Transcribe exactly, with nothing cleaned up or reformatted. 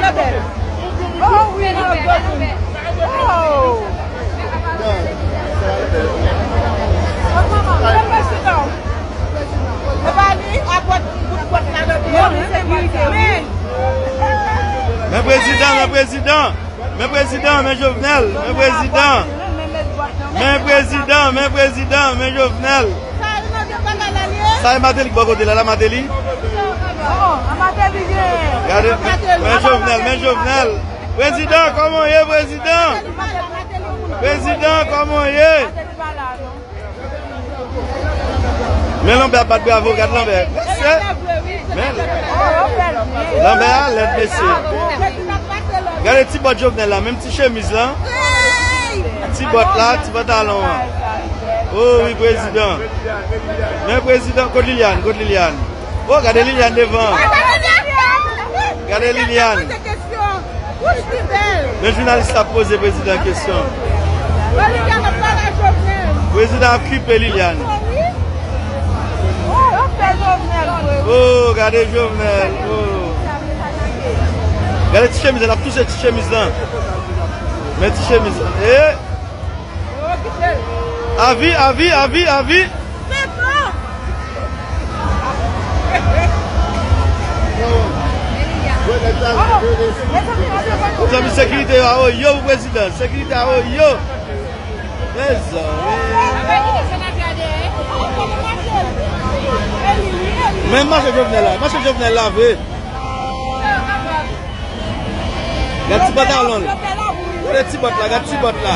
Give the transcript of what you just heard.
Oh wi, oh. Men prezidan, men prezidan, men prezidan, men Jovenel, men prezidan, men prezidan, men prezidan, men Jovenel. Sa e Martelly ki bò kote la, la Martelly. Gade, men Jovenel, men Jovenel. Prezidan, kòman w ye, prezidan? Prezidan, kòman w ye? Men Lambert ap bat bravo, gad Lambert. Mesye, men Lambert a lèd, mesye. Gade ti bòt Jovenel la, menm ti chemiz la. Ti bòt la, ti pantalon an. Oh wi, prezidan. Men prezidan, kot Liliane, kot Liliane? Oh, gade Liliane devan. Gade Liliane. Men jounalis la ap poze prezidan kesyon. Prezidan ap kipe Liliane. Oh, gade Jovenel. Oh. Gade ti chemiz la, l ap touse ti chemiz lan. Men ti chemiz lan. Eh! Avi, avi, avi, avi. Mezanmi, sekirite yo a oyo pou prezidan. Sekirite a oyo. Mezanmi. Men mache Jovenel la. Mache Jovenel la vre. Gad ti pantalon l. Gade ti bòt la, gad ti bòt la.